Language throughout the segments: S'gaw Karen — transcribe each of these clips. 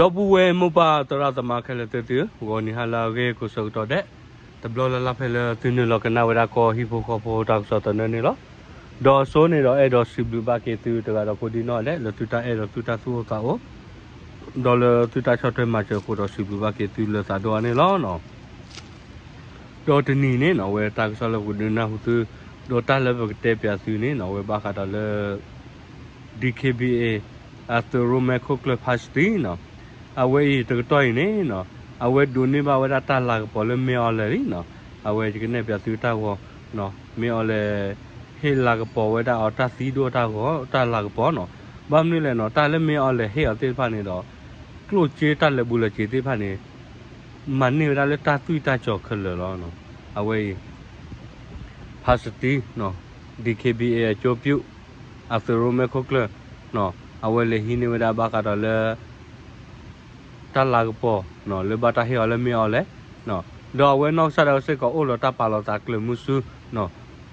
ဒီပုၢ်ဝဲၢ်မိၢ်ပၢ်သရၣ်သမါခဲလၢာ်သ့ၣ်သုဧၢ, ဂီၤနံၤဟါလၢအဂ့ၤကိးဆၢကတီၢ်ဒဲး, တဘျီလၢ်လၢ်ဖဲလၢသုနုာ်လီၤကနၣ်ဝဲဒၣ်ကီၢ်ဟံၣ်ဖိဃီဖိတၢ်ကစီၣ်သနၢၣ်န့ၣ်လီၤ. ဒီးအစိန့ၣ်ဒီးအဲၣ်ဒိးစံးဘျုးဘၣ်က့ၤသုတဂၤဒီးဖိဒံနီၢ်ဒဲး လၢသုတၢ်အဲၣ်ဒီးသုတၢ်သူၣ်အိၣ်သးအိၣ်, ဒီးလၢသုတၢ်ဆီၣ်ထွဲမၤစၢၤအဃိဒီးစံးဘျုးဘၣ်က့ၤသုလၢသးဒိၣ်အါန့ၣ်လီၤ. ဒီးတနံၤန့ၣ်နီၤ အဝဲတၢ်ကစီၣ်လၢပကဒုးနၢ်ဟူသု, ဒီးတၢ်လၢပကတဲပၠးသုန့ၣ်နီၤ အဝဲဘၣ်ဃးဒီးလၢ DKBA အသုးရိၣ်မဲခိၣ်ကျၢၢ် ဖါစတံ နီၤ, အဝဲအံၤတကတီၢ်အံၤန့ၣ်နီၤ အဝဲဒိးန့ၢ်ဘၣ်ဝဲဒၣ်တၢ်လၤကပီၤလၢမ့ၢ်အီၤလဲၣ်လံနီၤ, အဝဲယကနဲၣ်ပၠးသုတၢ်ဂီၤ, မ့ၢ်အီၤလဲၣ် ဟ့ၣ်လၤကပီၤဝဲဒၣ်အီၤတၢ်သံဒိၣ်တၢ်ဂီၤ တၢ်လၤကပီၤနီၤ, ဘၣ်မနုၤလဲၣ်နီၤ တၢ်လၢမ့ၢ်အီၤလဲၣ်ဟ့ၣ်အီၤသ့ၣ်တဖၣ်န့ၣ်ဒီး ကျိၣ်စ့တၢ်လဲၤဘူးလဲၤစ့ၤသ့ၣ်တဖၣ်န့ၣ် မၤန့ၢ်ဝဲဒၣ်လၢတၢ်သွံၣ်တၢ်စီၤခဲလၢာ်လီၤ. အဝဲအံၤ ဖါစတံ DKBA အကၠိပၠူၣ် အသုးရိၣ်မဲခိၣ်ကျၢၢ် အဝဲလဲၤဟံးန့ၢ်ဝဲဒၣ်ဘၣ်ဃးဒီးလၢ တၢ်လၤကပီၤ လၢဘၣ်တၢ်ဟ့ၣ်အီၤလၢမ့ၢ်အီၤလဲၣ်, ဒီးအဝဲနီၢ်ကစၢ်ဒၣ်ဝဲစ့ၢ်ကီးအိၣ်ဒီးတၢ်ပာ်လီၤသးကျၢၤမုဆူ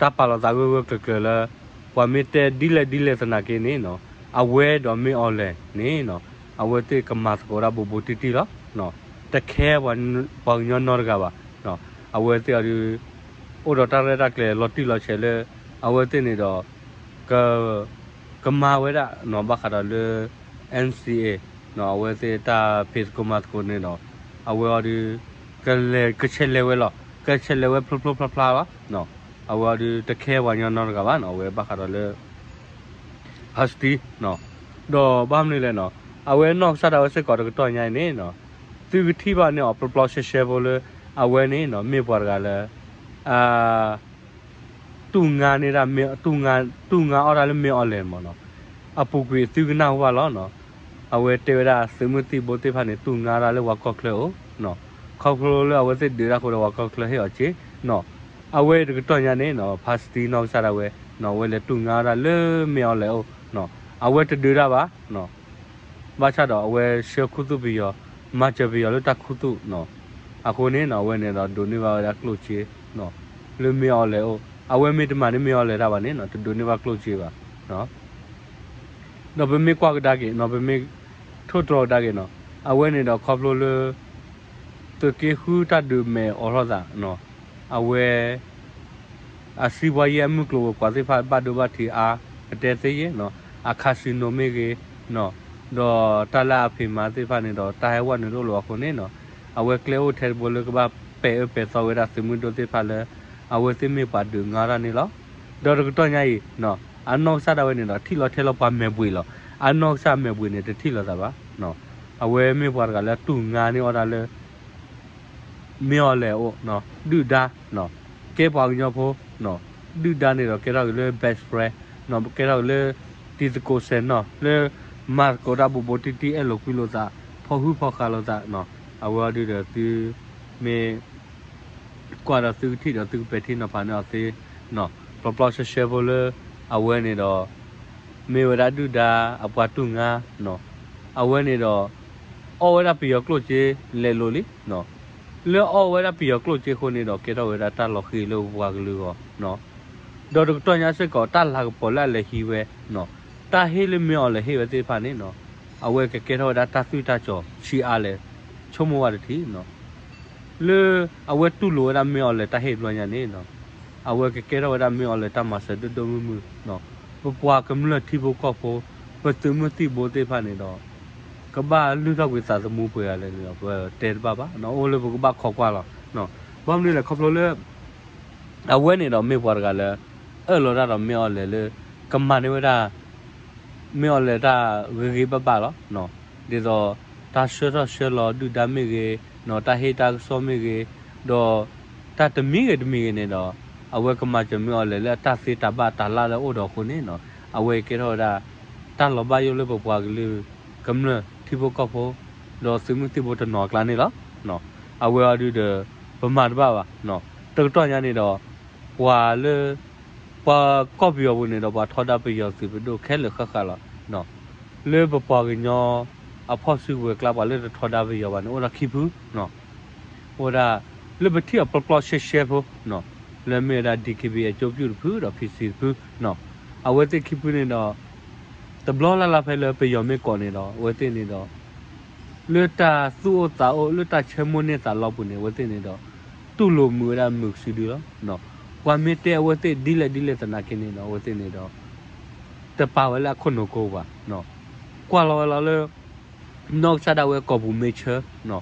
တၢ်ပာ်လီၤသးဂၢၢ်ဂၢၢ်ကျၢၤကျၢၤလၢ ပှၤမ့ၢ်တဲဒ်လဲၣ်ဒ်လဲၣ်သနာ်က့န့ၣ်နီၤ အဝဲဒီးမ့ၢ်အီၤလဲၣ်န့ၣ်နီၤ အဝဲသ့ၣ်ကမၤသကိးဒၣ်ဘူးဘူးတံၢ်တံၢ်လီၤ. တခဲပှၤကညီနီတဂၤဘၣ်. အဝဲသ့ၣ်အီၤဒုး အိၣ်ဒီးတၢ်ရဲၣ်တၢ်ကျဲၤလီၤတံၢ်လီၤဆဲးလၢ အဝဲသ့ၣ်န့ၣ်ဒီး က ကမၤဝဲဒၣ်နီၤ ဘၣ်ဃးဒီးလၢ NCA နီၤ အဝဲသ့ၣ်တၢ်ဖံးသကိးမၤသကိးန့ၣ်ဒီး အဝဲအီၤဒုး ကလဲၤကဆဲးလဲၤဝဲလီၤ ကဆဲးလဲၤဝဲဖျိဖျိဖျါဖျါလီၤ. အဝဲအီၤဒုးတခဲပှၤကညီနီတဂၤဘၣ်နီၤ အဝဲဘၣ်ဃးဒီးလၢ ဖါစတံ ဒီးဘၣ်မနုၤလဲၣ်နီၤ အဝဲနီၢ်ကစၢ်ဒၣ်ဝဲစ့ၢ်ကီးတကတီၢ်ညါအံၤန့ၣ်နီၤ သုကထံၣ်ဘၣ်န့ၢ်အီၤပျီပျီရှဲရှဲဖိလၢ အဝဲန့ၣ်နီၤ မ့ၢ်ပှၤတဂၤလၢ တူၢ်ငါန့ၢ်ဒၣ် တူၢ်ငါအီၣ်တၢ်လၢမ့ၢ်အီၤလဲၣ်မးနီၤ အပူၤကွံာ်သုကနၣ်ဟူဘၣ်လီၤနီၤ အဝဲတဲဝဲဒၣ်သုးမုၢ်သံၣ်ဘိသ့ၣ်တဖၣ်န့ၣ် တူၢ်ငါတၢ်လၢပှၤကီၢ်ချၢအအိၣ်နီၤ ခီဖျိလၢအဝဲသ့ၣ်ဒုးတၢ်ဃိဒီးပှၤကီၢ်ချၢဟ့ၣ်အီၤစ့နီၤ အဝဲတကတီၢ်ညါန့ၣ်နီၤ ဖါစတံနီၢ်ကစၢ်ဒၣ်ဝဲနီၤ အဝဲလဲၤတူၢ်ငါတၢ်လၢမ့ၢ်အီၤလဲၣ်အအိၣ်နီၤ အဝဲတဒုးတၢ်ဘၣ်နီၤ ဘၣ်ဆၣ်ဒီးအဝဲဆှၢခူသူၣ်ပယီၤ မၤစၢၤပယီၤလၢတၢ်ခူသူၣ်နီၤ အဃိန့ၣ်နီၤ အဝဲန့ၣ်ဒီးဒိးန့ၢ်ဘၣ်ဝဲဒၣ်ကျိၣ်စ့နီၤ လၢမ့ၢ်အီၤလဲၣ်အအိၣ် အဝဲမ့ၢ်တမၤန့ၢ်မ့ၢ်အီၤလဲၣ်တၢ်ဘၣ်န့ၣ်နီၤ တဒိးန့ၢ်ဘၣ်ကျိၣ်စ့ဘၣ် ဒီးပမ့ၢ်ကွၢ်ကဒါက့ၤနီၤ ပမ့ၢ်ထိၣ်တြီၤကဒါက့ၤနီၤ အဝဲန့ၣ်ဒီးခီဖျိလၢ သုးက့ဃုတၢ်ဒုးမဲာ်အိးထီၣ်သးနီၤ အဝဲ အစံးပှၤယဲၢ်အမုၢ်ကျိၤဝဲၤကွာ်သ့ၣ်တဖၣ်ဘၣ်ဒိဘၣ်ထံးအါ ကတဲသ့ယဲၢ်နီၤ အcasinoမ့ၢ်ဂ့ၤနီၤ ဒီးတၢ်လၢအဖံးမၤသ့ၣ်တဖၣ်န့ၣ်ဒီး တၢ်ဟဲဝဲနုာ်တအိၣ်လၢၤအဃိန့ၣ်နီၤ အဝဲကျဲအိၣ်ထဲတဘိလၢကဘၣ်ပဲာ်အၢပဲာ်သီဝဲဒၣ်သုးမုၢ်ဒိၣ်သ့ၣ်တဖၣ်လၢ အဝဲသ့ၣ်မ့ၢ်ပှၤဒုးငါတၢ်န့ၣ်လီၤ. ဒီးတကတီၢ်ညါအံၤနီၤ အနီၢ်ကစၢ်ဒၣ်ဝဲန့ၣ်ဒီး ထံၣ်လီၤထဲလီၤပှၤမဲာ်ဘှံးလီၤ. အနီၢ်ကစၢ်မဲာ်ဘှံးန့ၣ် တထံၣ်လိာ်သးဘၣ်နီၤ အဝဲမ့ၢ်ပှၤတဂၤလၢတူၢ်ငါန့ၢ်အီၣ်တၢ်လၢ မ့ၢ်အီၤလဲၣ်အအိၣ်နီၤ ဒုၣ်ဒါနီၤ ကဲပှၤကညီဖိနီၤ ဒုၣ်ဒါန့ၣ်ဒီးကဲထီၣ်က့ၤလၢ best friend နီၤ ကဲထီၣ်က့ၤလၢ တံၤသကိးစဲးနီၤ လၢမၤသကိးတၢ်ဘူးဘူးတံၢ်တံၢ် အဲၣ်လိာ်ကွံလိာ်သး ဖီၣ်ဟုၣ်ဖီၣ်ဃာ်လိာ်သးနီၤ အဝဲအီၤဒုးဒီးသုမ့ၢ် ကွၢ်ဒီးသုကထံၣ်ဒီးသုကပဲာ်ထံနီၤဖးန့ၢ်အီၤသ့နီၤ ပျီပျီရှဲရှဲဖိလၢ အဝဲန့ၣ်ဒီး မ့ၢ်ဝဲဒၣ်ဒုၣ်ဒါအပှၤတူၢ်ငါနီၤ အဝဲန့ၣ်ဒီး အီၣ်ဝဲဒၣ်ပယီၤကျိၣ်စ့လဲၤလိၤလံနီၤ လၢအီၣ်ဝဲဒၣ်ပယီၤကျိၣ်စ့အဃိန့ၣ်ဒီး ကဲထီၣ်ဝဲဒၣ်တၢ်လီၤဃံၤလၢပပှၤကလုာ်အဂီၢ်နီၤ ဒီးတကတီၢ်ညါစ့ၢ်ကီး တၢ်လၤကပီၤလၢအလဲၤဟံးဝဲနီၤ တၢ်ဟ့ၣ်လၢမ့ၢ်အီၤလဲၣ်ဟ့ၣ်ဝဲသ့ၣ်တဖၣ်န့ၣ်နီၤ အဝဲကကဲထီၣ်ဝဲဒၣ်တၢ်သွံၣ်တၢ်စီၤဆံးအါလဲၣ် ဆိကမိၣ်ဝဲတထံၣ်နီၤ လၢအဝဲတူၢ်လိာ်ဝဲဒၣ်မ့ၢ်အီၤလဲၣ်တၢ်ဟ့ၣ်တဘျီညါန့ၣ်နီၤ အဝဲကကဲထီၣ်ဝဲဒၣ်မ့ၢ်အီၤလဲၣ်တၢ်မၤစၢၤဒိၣ်ဒိၣ်မုၢ်မုၢ်နီၤ ပပှၤကမျၢၢ်ထံဖိကီၢ်ဖိ ပသုးမုၢ်သံၣ်ဘိသ့ၣ်တဖၣ်န့ၣ်ဒီး ကဘၣ်လုၢ်ထီၣ်ကွံာ်သးသမူပှဲၤဂၤလဲၣ်န့ၣ်ဒီး ပတဲတဘၣ်ဘၣ်နီၤ အိၣ်လၢပကဘၣ်ခိးကွၢ်လီၤ ဘၣ်မနုၤလဲၣ်ခီဖျိလၢ အဝဲန့ၣ်ဒီးမ့ၢ်ပှၤတဂၤလၢ အၢၣ်လီၤတၢ်ဒီးမ့ၢ်အီၤလဲၣ်လၢ ကမၤန့ၢ်ဝဲဒၣ် မ့ၢ်အီၤလဲၣ်တၢ်ဂ့ၤဂ့ၤဘၣ်ဘၣ်လီၤ. ဒ်သိး တၢ်ဆှၢထီၣ်ဆှၢလီၤဒုၣ်ဒါမ့ၢ်ဂ့ၤ, တၢ်ဟ့ၣ်တၢ်ကစီၣ်မ့ၢ်ဂ့ၤ, ဒီး တၢ်တမံၤဂ့ၤတမံၤဂ့ၤန့ၣ်ဒီး အဝဲကမၤစၢၤမ့ၢ်အီၤလဲၣ်လၢအတၢ်သ့တၢ်ဘၣ်တၢ်လၢ်လၢအအိၣ်ဒီးအဃိန့ၣ်နီၤ, အဝဲကဲထီၣ်ဝဲဒၣ် တၢ်လီၤဘၣ်ယိၣ်လၢပပှၤကလုာ် ကမျၢၢ်ထံဖိကီၢ်ဖိ ဒီးသုးမုၢ်သံၣ်ဘိတနီၤအကျါန့ၣ်လီၤ. အဝဲအံၤဒုးဒီး ပမၤတဘၣ်ဘၣ်. တကတီၢ်ညါန့ၣ်ဒီး ပှၤလၢ ပှၤကီၢ်ပယီၤပူၤန့ၣ်ဒီး ပှၤထီဒါပယီၤသုးပဒိၣ်ခဲလၢာ်ဃၣ်ဃၣ်လီၤ. လၢပပှၤကညီအဖီၣ်စုကဝဲၤကျါ ပှၤလၢတထီဒါပယီၤဘၣ်န့ၣ် အိၣ်ဒၣ်ခံဖု အိၣ်ဝဲဒၣ် လၢပထံၣ်အီၤပျီပျီရှဲရှဲဖိ လၢမ့ၢ်ဝဲဒၣ် DKBA အကၠိပျူၢ်တဖုဒီး PC တဖု အဝဲသ့ၣ်ခံဖုန့ၣ်ဒီး တဘျီလၢ်လၢ်ဖဲလၢပယီၤမ့ၢ်ကိးန့ၣ်ဒီး အဝဲသ့ၣ်န့ၣ်ဒီး လၢတၢ်သူၣ်အိၣ်သးအိၣ် လၢတၢ်ဆၢမိၣ်န့ၢ်သးလီပူၤန့ၣ် အဝဲသ့ၣ်န့ၣ်ဒီး တူၢ်လိာ်မုာ်ဝဲဒၣ်မုာ်ကစုဒုလီၤ. ပှၤမ့ၢ်တဲအဝဲသ့ၣ်ဒ်လဲၣ်ဒ်လဲၣ်သနာ်က့န့ၣ်ဒီး အဝဲသ့ၣ်န့ၣ်ဒီး တပာ်ဝဲလၢအခိၣ်နူာ်ကိးဘၣ်. ကွၢ်လီၤဝဲလီၤလၢ နီၢ်ကစၢ်ဒၣ်ဝဲကိာ်ပူၤမ့ၢ်ဆၢ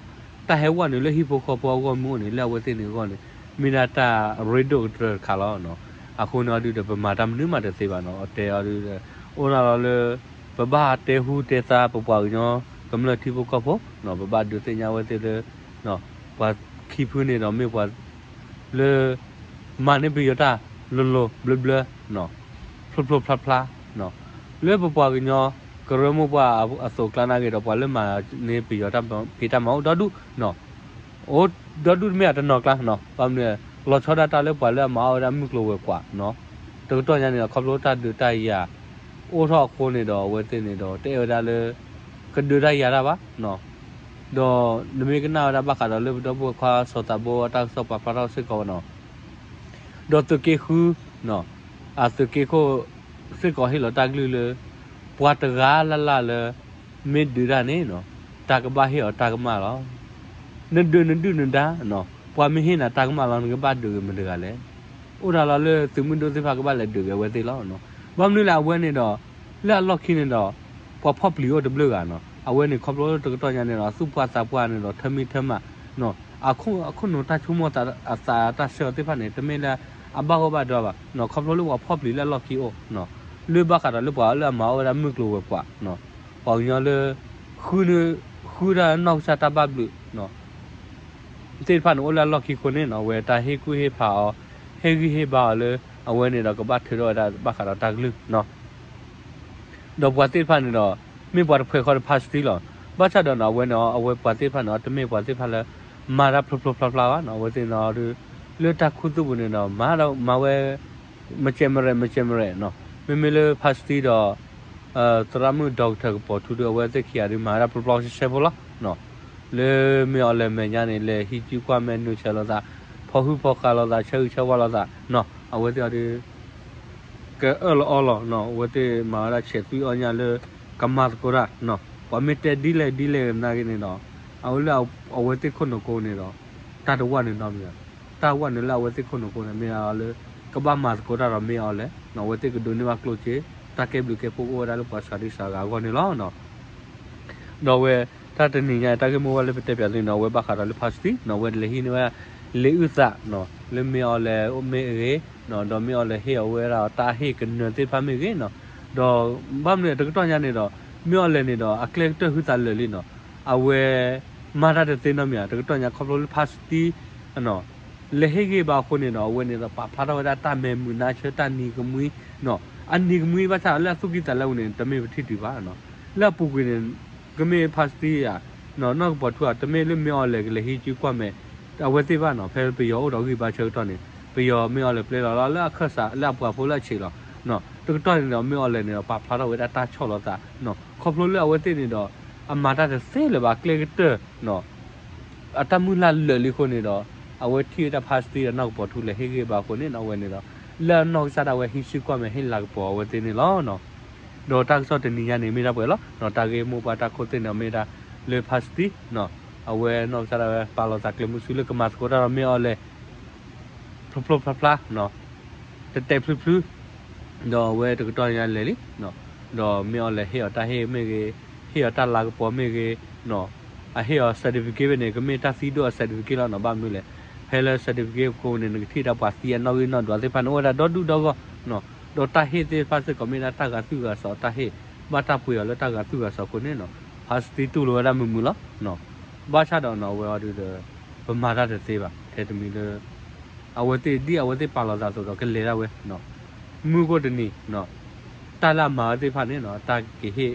တၢ်ဟဲဝဲနုာ်လၢဟံၣ်ဖိဃီဖိအဂီၢ်မ့ၢ်အိၣ်န့ၣ် လၢအဝဲသ့ၣ်န့ၣ်အဂီၢ်န့ၣ် မ့ၢ်ဒၣ်တၢ်ရ့ဒိၣ်ကတၢၢ်တခါလီၤ. အဃိန့ၣ်အီၤဒုဒီး ပမၤတၢ်မနုၤမးတသ့ဘၣ်နီၤ. အတဲအီၤဒုဒီး အိၣ်ဒၣ်လီၤလၢ ပဘၣ်တဲဟူတဲသါပပှၤကညီ ကမျၢၢ်ထံဖိကီၢ်ဖိ ပဘၣ်ဒုးသ့ၣ်ညါဝဲသ့ၣ်လၢ ပှၤခံဖုန့ၣ်ဒီးမ့ၢ်ပှၤ လၢ မၤန့ၢ်ပယီၤတၢ်လိၤလိၤဘျၢဘျၢ ဖျိဖျိဖျါဖျါ လၢပပှၤကညီ ကရၢမိၢ်ပှၢ်အသိးကျါနာ်က့ဒီး ပှၤလၢမၤန့ၢ်ပယီၤတၢ်ဖံးတၢ်မၤအိၣ်ဒီဒူၣ် အိၣ်ဒီဒူၣ်တမ့ၢ်အတနီၤကျါနီၤ. ဘၣ်မနုၤ လီၤဆီဒၣ်တၢ်လၢပှၤလၢအမၤအီၣ်ဝဲဒၣ်မုၢ်ကျိၤဝဲၤကွာ်နီၤ. တကတီၢ်ညါန့ၣ်ဒီး ခီဖျိတၢ်ဒုးတၢ်ယၤ အိၣ်ထီၣ်အဃိန့ၣ်ဒီး အဝဲသ့ၣ်န့ၣ်ဒီး တအဲၣ်ဝဲဒၣ်လၢ ကဒုးတၢ်ယၤတၢ်ဘၣ် ဒီးနမ့ၢ်ကနၣ်ဝဲဒၣ်ဘၣ်ဃးဒီးလၢပဒီပုၢ်ဝဲၢ်ခွါစီၤသးဘိအတၢ်ကစီၣ်ပာ်ဖျါထီၣ်စ့ၢ်ကီးနီၤ. ဒီးသုးက့ဃု အသုးက့ခိၣ် စ့ၢ်ကီးဟ့ၣ်လီၤတၢ်ကလုၢ်လၢ ပှၤတဂၤလၢ်လၢ်လၢ မ့ၢ်ဒုးတၢ်န့ၣ်နီၤ တၢ်ကဘၣ်ဟ့ၣ်အီၤတၢ်ကမၣ်လီၤ. နဒုးနဒုၣ်နဒါနီၤ ပှၤမ့ၢ်ဟ့ၣ်နၤတၢ်ကမၣ်လီၤ နကဘၣ်ဒုးဂ့ၤမတၤတဂၤလဲၣ်. အိၣ်ဒၣ်လီၤလၢသုးမုၢ်ဒိၣ်သ့ၣ်တဖၣ်ကဘၣ်လဲၤဒုးဂ့ၤအဝဲသ့ၣ်လီၤ. ဘၣ်မနုၤလဲၣ်အဝဲန့ၣ်ဒီး လၢအလီၢ်ခံန့ၣ်ဒီး ပှၤဖီၣ်ပျံၤအိၣ်တဘျုးဂၤနီၤ. အဝဲန့ၣ်ခီဖျိလၢတကတီၢ်ညါန့ၣ်ဒီး အသူၣ်ဖှံသးဖှံန့ၣ်ဒီး ထၢမံထၢမး အခိၣ်နူာ်တၢ်ဆိကမိၣ်အသးတၢ်ဆၢအီၤသ့ၣ်တဖၣ်န့ၣ် တမ့ၢ်လၢအဘၣ်ဂီၢ်ဘၣ်ဒွါဘၣ်နီၤ. ခီဖျိလၢပှၤဖီၣ်ပျံၤလၢအလီၢ်ခံအိၣ် လၢဘၣ်ဃးဒီးလၢပှၤလၢအမၤအီၣ်ဝဲဒၣ်မုၢ်ကျိၤဝဲၤကွာ် ပှၤကညီလၢ ဃု ဃုတၢ်နီၢ်ကစၢ်တၢ်ဘၣ်ဘျုး သ့ၣ်တဖၣ်န့ၣ် အိၣ်လၢအလီၢ်ခံအဃိန့ၣ်နီၤ အဝဲတၢ်ဟ့ၣ်ကူၣ်ဟ့ၣ်ဖးအီၤ ဟ့ၣ်ဂံၢ်ဟ့ၣ်ဘါအီၤလၢ အဝဲန့ၣ်ဒီးကဘၣ်ထုးထီၣ်ဝဲဒၣ်ဘၣ်ဃးဒီးတၢ်ကလုၢ်နီၤ. ဒီးပှၤသ့ၣ်တဖၣ်န့ၣ်ဒီး မ့ၢ်ပှၤတဖှဲးဃီဒီး ဖါစတံလီၤ. ဘၣ်ဆၣ်ဒီးနီၤ အဝဲန့ၣ် အဝဲပှၤသ့ၣ်တဖၣ်န့ၣ် တမ့ၢ်ပှၤသ့ၣ်တဖၣ်လၢ မၤတၢ်ဖျိဖျိဖျါဖျါဘၣ်နီၤ. အဝဲသ့ၣ်န့ၣ်ဒီး လၢတၢ်ခူသူၣ်ပူၤန့ၣ်ဒီး မၤဒီးမၤဝဲ မကဲးမရဲၣ် မကဲးမရဲၣ်နီၤ. မ့မ့ၢ်လၢဖါစတံဒီး သရၣ်မုၣ်ဒီကထၢၣ်ကပီၤထူဒီး အဝဲသ့ၣ်ခံဂၤဒုးမၤဝဲဒၣ်ဖျိဖျါရှဲရှဲဖိလီၤ. လၢမ့ၢ်အီၤလဲၤမဲာ်ညါန့ၣ် လဲၤဟံးစုကွၢ်မဲာ်နုာ်ဆဲးလိာ်သး ဖီဟုၣ်ဖီဃးလိာ်သး ဆၢဂ့ၤဆၢဝါလိာ်သးနီၤ. အဝဲသ့ၣ်အီၤဒုး ကအၢၣ်လီၤအီလီၤနီၤ. အဝဲသ့ၣ်မၤဝဲဒၣ်ဆဲးသွံၣ်အီၣ်ညၣ်လၢ ကမၤသကိးတၢ်နီၤ. ပှၤမ့ၢ်တဲဒ်လဲၣ်ဒ်လဲၣ်သနာ်က့န့ၣ်ဒီး အဝဲလၢအဝဲသ့ၣ်ခိၣ်နူာ်ကိန့ၣ်ဒီး တၢ်တဝၢ်န့ၣ်နီတမံၤဘၣ်. တၢ်ဝၢ်န့ၣ်လၢအဝဲသ့ၣ်ခိၣ်နူာ်ကိန့ၣ် မ့ၢ်ဒၣ်လၢ ကဘၣ်မၤသကိးတၢ်ဒီးမ့ၢ်အီၤလဲၣ်နီၤ. အဝဲသ့ၣ်ကဒိးန့ၢ်ဘၣ်ကျိၣ်စ့ တၢ်ကဲဘျုးကဲဖှိၣ်ကအိၣ်ဝဲဒၣ်လၢပှၤစှၤဒံစှၤဂၤအဂီၢ်န့ၣ်လီၤ. ဒီးအဝဲ တၢ်တနံၤညါ တၢ်ဂ့ၢ်မိၢ်ဝဲလၢပတဲပၠးသုန့ၣ် အဝဲဘၣ်ဃးဒီးလၢဖါစတံနီၤ အဝဲလဲၤဟံးန့ၢ်ဝဲဒၣ် လံာ်အုၣ်သးနီၤ လၢမ့ၢ်အီၤလဲၣ်မ့ၢ်အဂ့ၤနီၤ ဒီးမ့ၢ်အီၤလဲၣ်ဟ့ၣ်အဝဲဒၣ်တၢ်ဟ့ၣ်ကနၢၤသ့ၣ်တဖၣ်မ့ၢ်ဂ့ၤနီၤ. ဒီးဘၣ်မနုၤတကတီၢ်ညါန့ၣ်ဒီး မ့ၢ်အီၤလဲၣ်န့ၣ်ဒီး အကျဲကတၢၢ်ဟုသးလၢာ်လံနီၤ. အဝဲ မၤတၢ်တသ့နီတမံၤဧါ တကတီၢ်ညါခီဖျိလၢဖါစတံ လဲၤဟ့ၣ်ဂံၢ်ဘါအဃိန့ၣ်ဒီး အဝဲန့ၣ်ဒီးပာ်ဖျါထီၣ်ဝဲဒၣ်တၢ်မဲာ်မုာ်နါဆၢတၢ်နံၤကမှံနီၤ. အနံၤကမှံဘၣ်ဆၣ်လၢအသူၣ်ကံၢ်သးလဲအပူၤန့ၣ် တမ့ၢ်ပထံၣ်တုၤဘၣ်နီၤ. လၢအပူၤကွံာ်န့ၣ် ကမ့ၢ်ဖါစတံဧါ နီၢ်ကပီၤထူဧါ တမ့ၢ်လၢမ့ၢ်အီၤလဲၣ်ကလဲၤဟံးစုကွၢ်မဲာ် အဝဲသ့ၣ်ဘၣ်နီၤ. ဖဲပယီၤအိၣ်ဒီးဂံၢ်ဘါဆၢကတီၢ်န့ၣ် ပယီၤမ့ၢ်အီၤလဲၣ်ပျဲလီၤလၢအခၢၣ်စးလၢအပှၤဖိလၢအဆံးလီၤ. တကတီၢ်န့ၣ်ဒီးမ့ၢ်အီၤလဲၣ်န့ၣ်ဒီး ပာ်ဖျါထီၣ်ဝဲဒၣ်တၢ်ဆီၣ်လီၤသး ခီဖျိလၢအဝဲသ့ၣ်န့ၣ်ဒီး အမၤတၢ်တသ့လၢၤဘၣ် ကျဲကတၢၢ် အတၢ်မုၢ်လၢ်လၢာ်လံအဃိန့ၣ်ဒီး အဝဲထံၣ်ဝဲဒၣ်ဖါစတံဒီးနီၢ်ကပီၤထူလဲၤဟ့ၣ်ဂံၢ်ဘါအဃိန့ၣ် အဝဲန့ၣ်ဒီး လၢအနီၢ်ကစၢ်ဒၣ်ဝဲဟံးစုကွၢ်မဲာ်ဟ့ၣ်လၤကပီၤအဝဲသ့ၣ်န့ၣ်လီၤ. ဒီးတၢ်ကစီၣ်တနံၤညါန့ၣ်မ့ၢ်ဒၣ်ပှဲၤလီၤ. တၢ်ဂ့ၢ်မိၢ်ပှၢ်တၢ်ခိၣ်သ့ၣ်န့ၣ်မ့ၢ်ဒၣ်လၢဖါစတံ အဝဲနီၢ်ကစၢ်ဒၣ်ဝဲပာ်လီၤသးကျဲမုၢ်ဆူလၢကမၤသကိးတၢ်ဒီးမ့ၢ်အီၤလဲၣ် ဖျိဖျိဖျါဖျါ တတဲာ်ဖျုဖျု ဒီးအဝဲတကတီၢ်ညါလဲၤလံ ဒီးမ့ၢ်အီၤလဲၣ်ဟ့ၣ်အီၤတၢ်ဟ့ၣ်မ့ၢ်ဂ့ၤ ဟ့ၣ်အီၤတၢ်လၤကပီၤမ့ၢ်ဂ့ၤ အဟ့ၣ်အီၤ certificate ဝဲန့ၣ် ကမ့ၢ်တၢ်သံဒိၣ်အ certificate လီၤနီၤ. ဘၣ်မနုၤလဲၣ် ဖဲလၢ certificate အဃိန့ၣ် နကထံၣ်ဒၣ်ပှၤသံအနီၣ်ဂံၢ်နီၣ်ဒွးသ့ၣ်တဖၣ်န့ၣ် အိၣ်ဝဲဒၣ်ဒီဒူၣ်ဒီဂီၢ် ဒီးတၢ်ဟ့ၣ်သ့ၣ်တဖၣ်စ့ၢ်ကီးမ့ၢ်ဒၣ်တၢ်ဂၤသူၣ်ဂၤစီၤတၢ်ဟ့ၣ် ဘၣ်တၢ်ပှ့ၤအီၤလၢတၢ်ဂၤသူၣ်ဂၤစီၤအဃိန့ၣ်နီၤ ဖါစတံတူၢ်လိာ်ဝဲဒၣ်မုာ်မုာ်လီၤ. ဘၣ်ဆၣ်ဒီးနီၤ အဝဲအီၤဒုးဒီး ပမၤတၢ်တသ့ဘၣ် ထဲတမံၤလၢ အဝဲသ့ၣ်ဒ်အဝဲသ့ၣ်ပာ်လီၤသးအသိးဒီးကလဲၤဒၣ်ဝဲ မုၢ်ဂီၢ်တနံၤ တၢ်လၢအမၤဝဲသ့ၣ်တဖၣ်န့ၣ်နီၤ တၢ်ကဟ့ၣ်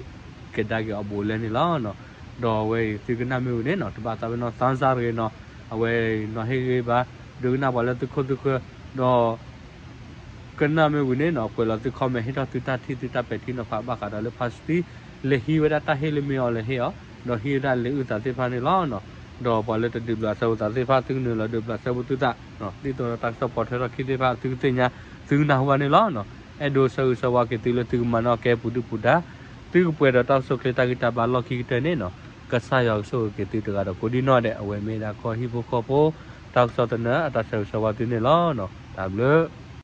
ကဒါက့ၤအီၤဘူးလဲန့ၣ်လီၤ. ဒီးအဝဲအံၤသုကနၣ်မ့ၢ်ဝံၤန့ၣ်နီၤ တဘၣ်သးဝဲနီၢ်သးစၢ်တဂ့ၤနီၤ အဝဲနီၤဟ့ၣ်ဂံၢ်ဘါ ဒုးကနၣ်ပှၤလၢသုခိၣ်သုဃၢၤ ဒီး ကနၣ်မ့ၢ်ဝံၤန့ၣ်နီၤ ကွဲးလီၤသု comment ဟ့ၣ်ထီၣ်သုတၢ်ထံၣ်သုတၢ်ပဲာ်ထံနီၤဖးဘၣ်ဃးဒီးလၢဖါစတံ လဲၤဟံးဝဲဒၣ်တၢ်ဟ့ၣ်လၢမ့ၢ်အီၤလဲၣ်ဟ့ၣ်အီၤ ဒီးဟံးဝဲဒၣ်လံာ်အုၣ်သးသ့ၣ်တဖၣ်န့ၣ်လီၤ. ဒီးပှၤလၢတဒုးဘျးစဲဖိသးသ့ၣ်တဖၣ် သုကနုာ်လီၤဒုးဘျးစဲဖိသုသး ဒ်သိးဒီးတၢ်ကစီၣ်ပိာ်ထွဲထီၣ်ခံသ့ၣ်တဖၣ် သုကသ့ၣ်ညါ သုကနၢ်ဟူဘၣ်န့ၣ်လီၤ. အဲၣ်ဒိးဆၢဂ့ၤဆၢဝါက့ၤသုလၢသုကမၤနီၣ်ကဲပူၤဒုၣ်ပူၤဒါ သုကပှဲၤဒီးတၢ်အိၣ်ဆူၣ်အိၣ်ချ့တၢ်ဂံၢ်တၢ်ဘါလီၢ်ခံကတၢၢ်န့ၣ်နီၤ ကစၢ်ယွၤကဆိၣ်ဂ့ၤက့ၤသုတဂၤဒီးကိးဒံနီၢ်ဒဲး အဝဲမ့ၢ်ဒၣ်ကီၢ်ဟံၣ်ဖိဃီဖိ တၢ်ကစီၣ်သနၢၣ်အတၢ်ဆၢဂ့ၤဆၢဝါသုန့ၣ်လီၤ. တၢ်ဘျုး